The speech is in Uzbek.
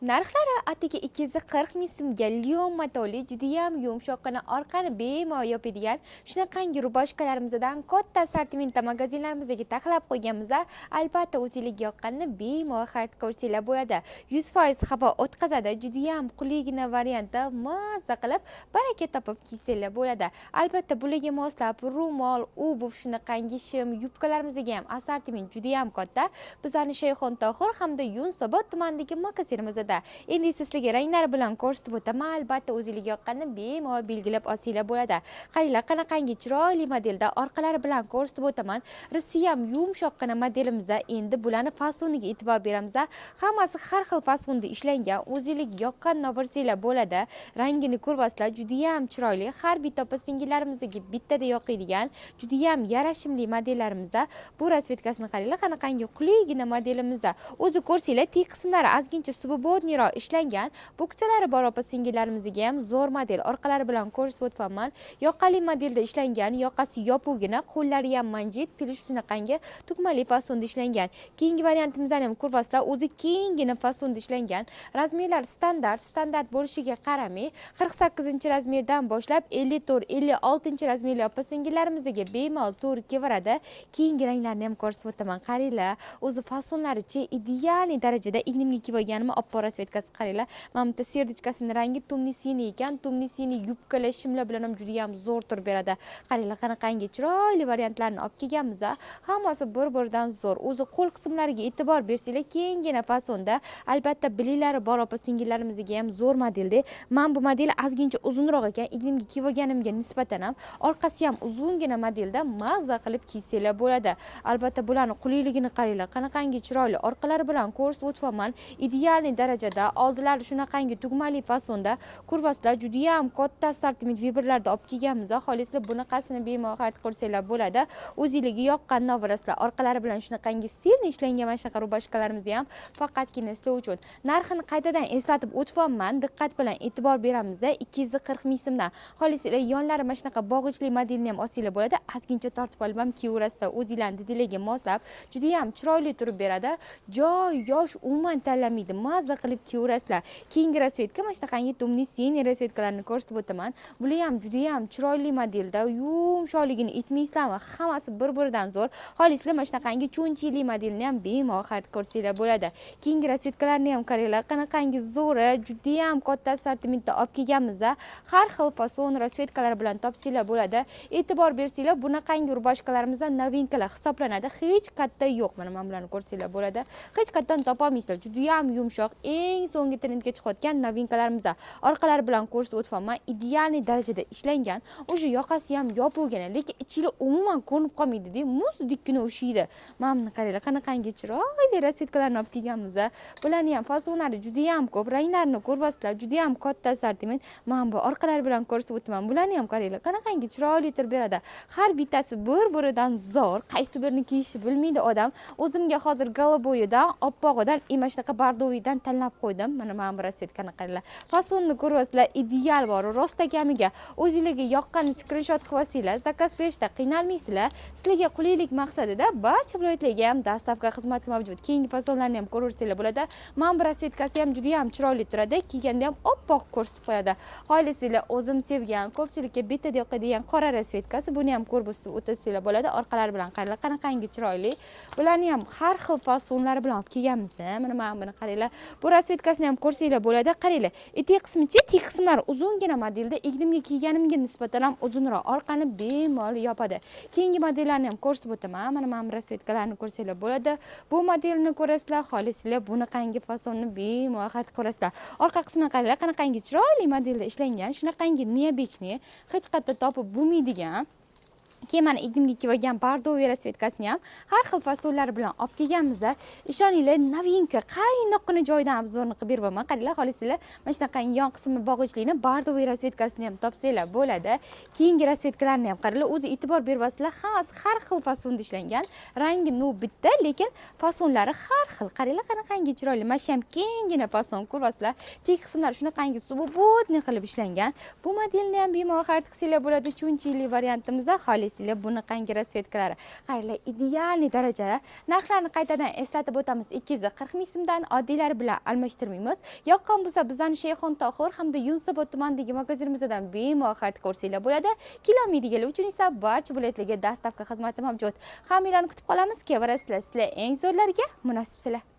Narxlari atigi 240 ming so'mga лён matoli, judayam yumshoqqina, orqani bemalol yopadigan shunaqangi рубашка larimizdan katta assortimentda magazinlarimizga taxlab qo'yganmiz. Albatta, o'zingizga yoqqanini bemalol xarid qilsanglar bo'ladi. 100% havo o'tkazadi, judayam qulaygina variantda, mazza qilib, baraka topib kiysanglar bo'ladi. Albatta, bularga moslab ro'mol, обувь, shunaqangi shim, yubkalarimizga ham assortiment judayam katta. Bizlarni Shayxon Tohir hamda Yunusobod tumanidagi magazinimizda. Endi esa sizlarga ranglari bilan ko'rsatib o'taman. Albatta, o'zingizga yoqqanini bemalol belgilab olsanglar bo'ladi. Qaranglar, qanaqangi chiroyli modelda, orqalari bilan ko'rsatib o'taman. Risi ham yumshoqqina modelimizda. Endi bularni fasoniga e'tibor beramiz. Hammasi har xil fasonda ishlangan, o'zingizga yoqqanini olsanglar bo'ladi. Rangini ko'ryapsizlar, judayam chiroyli. Har bitta opa singillarimizga bittada yoqadigan judayam yarashimli modellarimiz. Bu расцветка sini qaranglar, qanaqangi qulaygina modelimiz. O'zi ko'rsanglar, tek qismlari ozgincha свободный roq ishlangan. Букса lari bor opa singillarimizga ham zo'r model. Orqalari bilan ko'rsatib o'tyapman. Yoqali modelda ishlangan, yoqasi yopuvgina, qo'llari ham манжет, плюс shunaqangi tugmali fasonda ishlangan. Keyingi variantimizni ham ko'ryapsizlar, o'zi kenggina fasonda ishlangan. Размер lar standart, standart bo'lishiga qaramay, 48 размер dan boshlab 54, 56 размер li opa singillarimizga bemalol to'g'ri kelaveradi. Keyingi ranglarni ham ko'rsatib o'taman. Qaranglar, o'zi fasonlarichi идеальный darajada. Ignimga kiyib olganimni oppoq расцветка si, qaranglar. Mana bitta сердечка sini rangi темный синий ekan. Темный синий yubkalar, shimlar bilan ham juda ham zo'r turib beradi. Qaranglar, qanaqangi chiroyli variantlarni olib kelganmiz. Hammasi bir biridan zo'r. O'zi qo'l qismlariga e'tibor bersanglar, kenggina fasonda. Albatta, biliklari bor opa singillarimizga ham zo'r modelda. Man bu model ozgincha uzunroq ekan ignimga kiyib olganimga nisbatan ham. Orqasi ham uzungina modelda, mazza qilib kiysanglar bo'ladi. Albatta, bularni qulayligini qaranglar, qanaqangi chiroyli. Orqalari bilan ko'rsatib o'tyapman, идеальный darajada. Oldilari shunaqangi tugmali fasonda. Ko'ryapsizlar, judayam katta assortiment выбор larda olib kelganmiz. Xohlasanglar, bunaqasini bemalol xarid qilsanglar bo'ladi, o'zinglarga yoqqanini olaverasizlar. Orqalari bilan shunaqangi стильный ishlangan mana shunaqa рубашка larimiz ham faqatgina sizlar uchun. Narxini qaytadan eslatib o'tyapman, diqqat bilan e'tibor beramiz: 240 ming so'mdan. Xohlasanglar, yonlari mana shunaqa bog'ichli modelni ham olsanglar bo'ladi. Ozgincha tortib olib ham kiyaverasizlar, o'zinglarni didinglarga moslab, judayam chiroyli turib beradi. Joy, yosh umuman tanlamaydi, mazza qilib kiyaverasizlar. Keyingi расцветка mana shunaqangi темный синий расцветка larni ko'rsatib o'taman. Bular ham judayam chiroyli modelda, yumshoqligini aytmaysizlarmi? Hammasi bir biridan zo'r. Xohlasanglar, mana shunaqangi cho'nchili modelni ham bemalol xarid qilsanglar bo'ladi. Keyingi расцветка larni ham qaranglar, qanaqangi zo'ri. Judayam katta assortimentda olib kelganmiz, har xil fason, расцветка lar bilan topsanglar bo'ladi. E'tibor bersanglar, bunaqangi рубашка larimiz новинка lar hisoblanadi, hech qayerda yo'q. Mana bularni ko'rsanglar bo'ladi, hech qayerdan topolmaysizlar. Judayam yumshoq, eng so'nggi trendga chiqayotgan новинка larimiz. Orqalari bilan ko'rsatib o'tyapman, идеальный darajada ishlangan. Уже yoqasi ham yopilgan, lekin ichida umuman ko'rinib qolmaydida, muzdekkina ushiydi. Mana buni qaranglar, qanaqangi chiroyli расцветка larni olib kelganmiz. Bularni ham fasonlari judayam ko'p, ranglarini ko'ryapsizlar, judayam katta assortiment. Mana bu orqalari bilan ko'rsatib o'taman. Bularni ham qaranglar, qanaqangi chiroyli turib beradi. Har bittasi bir biridan zo'r, qaysi birini kiyishni bilmaydi odam. O'zimga hozir голубой idan, oppog'idan и mana shunaqa бордовый dan tanlab qo'ydim. Mana bu расцветка ni qaranglar, fasonni ko'ryapsizlar, ideal bor, rostakamiga. O'zinglarga yoqqan skrinshot qilib olsanglar, заказ berishda qiynalmaysizlar. Sizlarga qulaylik maqsadida barcha viloyatlarga ham доставка xizmati mavjud. Keyingi fasonlarni ham ko'raversanglar bo'ladi. Mana bu расцветка si ham juda ham chiroyli turadi, kiyganda ham oppoq ko'rsatib qo'yadi. Xohlasanglar, o'zim sevgan, ko'pchilikka bittada yoqadigan qora расцветка si, buni ham ko'rib o'tasanglar bo'ladi. Orqalari bilan qaranglar, qanaqangi chiroyli. Bularni ham har xil fasonlari bilan olib kelganmiz. Mana buni qaranglar, bu расцветка sini ham ko'rsanglar bo'ladi. Qaranglar, etak qismichi, tek qismlari uzungina modelda, egnimga kiyganimga nisbatan ham uzunroq, orqani bemalol yopadi. Keyingi modellarni ham ko'rsatib o'taman. Mana bu расцветка larni ko'rsanglar bo'ladi. Bu modelni ko'rasizlar, xohlasanglar, bunaqangi fasonni bemalol xarid ko'rasizlar. Orqa qismini qaranglar, qanaqangi chiroyli modelda ishlangan, shunaqangi необычный, hech qayerda topib bo'lmaydigan. Keyin mana egnimga kiyib olgan бордовый расцветка sini ham har xil fasonlari bilan olib kelganmiz. Ishoninglar, новинка, qaynoqqina joyidan обзор ni qilib beryapman. Qaranglar, xohlasanglar, mana shunaqangi yon qismi bog'ichlikni бордовый расцветка sini ham topsanglar bo'ladi. Keyingi расцветка larni ham qaranglar. O'zi e'tibor beryapsizlar, hammasi har xil fasonda ishlangan. Rangi ну bitta, lekin fasonlari har xil. Qaranglar, qanaqangi chiroyli. Mana shu ham kenggina fason, ko'ryapsizlar, tek qismlari shunaqangi свободный qilib ishlangan. Bu modelni ham bemalol xarid qilsanglar bo'ladi, cho'nchili variantimiz. Xohlasanglar, Xohlaysizlar, bunaqangi расцветка lari, qaranglar, идеальный darajada. Narxlarni qaytadan eslatib o'tamiz: 240 ming so'mdan, oddiylari bilan almashtirmaymiz. Yoqqan bo'lsa, bizani Shayxon Tohir hamda Yunusobod tumanidagi magazinimizdan bemalol xarid ko'rsanglar bo'ladi. Kelolmaydiganlar uchun esa barcha viloyatlarga доставка xizmati mavjud. Hammanglarni kutib qolamiz. Kelaverasizlar, sizlar eng zo'rlarga munosibsizlar.